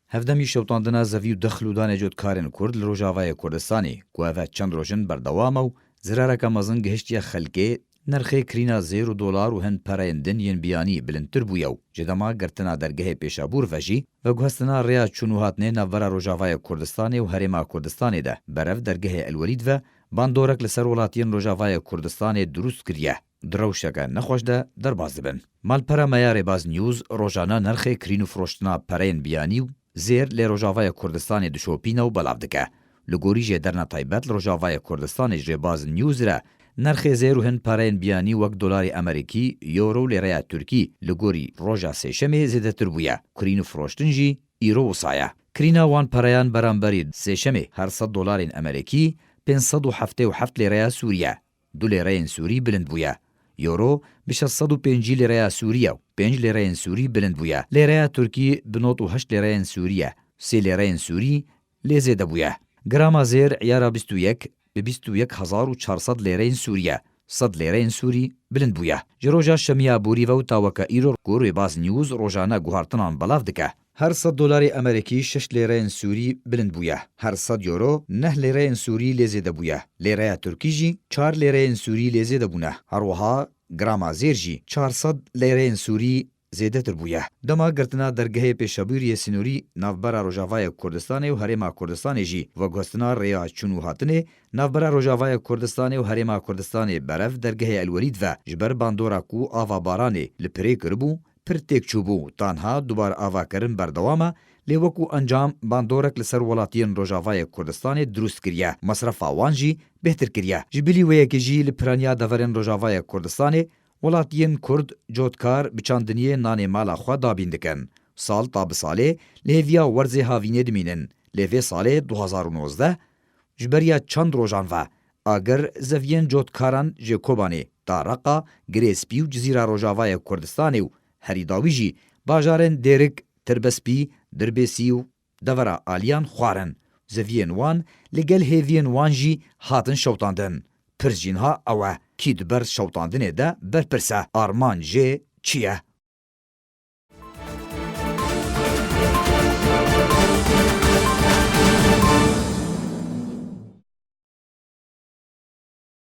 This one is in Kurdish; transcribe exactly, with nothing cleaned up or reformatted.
Hevdemî şewtandina zevî û dexil û danê cotkarên Kurd li Rojavayê Kurdistanê, ku ev çend roj in berdewam e û zirareke mezin gihiştiye xelkê, nirxê kirîna zêr û dolar û hin pereyên din yên biyanî bilindtir bûye û ji dema girtina dergehê Pêşabûr ve jî, veguhestina rêya çûn û hatinê navbera Rojavayê Kurdistanê û Herêma Kurdistanê de berev dergehê Elwelîd ve bandorek li ser welatiyên Rojavayê Kurdistanê dirûst kiriye. Di rewşeke nexweş de derbas dibin. Malpera me ya Rêbaz News rojane nirxê kirîn û firoştina pereyên biyanî û zêr lê Rojavayê Kurdistanê dişopîne û belav dike. Li gorî jêderna taybet li Rojavayê Kurdistanê ji Rêbaz News re nirxê zêr û hin pereyên biyanî wek dolarê Amerîkî, Euro û lêreya Tirkî li gorî roja Sêşemê zêdetir bûye. Kirîn û firoştin jî îro wisa ye. Kirîna wan pereyan beramberî Sêşemê her sed dolarên Amerîkî pênc sed û heftê û heft lêreya Sûrî ye. Du lêreyên Sûrî bilind bûye. Euro bi şeş sed û pêncî lêreya Sûrî ye û pênc lêreyên Sûrî bilind bûye. Lêreya Tirkî bi nod û heşt lêreyên Sûrî ye. Sê lêreyên Sûrî lê zêde bûye. Grama zêr îyara bîst û yek bi bîst û yek hezar û çar sed lêreyên Sûrî ye. Sed lêreyên Sûrî bilind bûye. Ji roja şemiya borî ve û ta weke îro ku Rêbaz News rojane guhartinan belav dike. Her sed dolarê Amerîkî şeş lêreyên Sûrî bilind bûye. Her sed euro neh lêreyên Sûrî lê zêde bûye. Lêreya Tirkî jî çar lêreyên Sûrî lê zêde bûne. Her wiha grama zêr jî çar sed lêreyên Sûrî zêdetir bûye. Dema girtina dergehê Pêşabûriyê sînorî navbera Rojavayê Kurdistanê û Herêma Kurdistanê jî veguhestina rêya çûn û hatinê navbera Rojavayê Kurdistanê û Herêma Kurdistanê berev dergehê Elwelîd ve ji ber bandora ku ava baranê li pirê kiribû, pir têk çûbû, tanha dubar avakirin berdewam e, lê wekû encam bandorek li ser welatiyên Rojavayê Kurdistanê dirûst kiriye, mesrefa wan jî bêhtir kiriye. Ji bilî wê yekê jî li piraniya deverên Rojavayê Kurdistanê welatiyên Kurd cotkar bi çandiniyê nanê mala xwe dabîn dikin. Sal ta bi salê li hêviya werzê havînê dimînin, lê vê salê du hezar û nozdeh ji beriya çend rojan ve agir zeviyên cotkaran ji Kobanê ta Reqa, Girê Spî û Cizîra Rojavayê Kurdistanê û herî dawî jî bajarên Dêrik, Tirbespî, Dirbêsî û devera Aliyan xwarin. Zeviyên wan li gel hêviyên wan jî hatin şewtandin. Pirs jî niha ew e, kî di ber şewtandinê de berpirs e? Armanc jê çi ye?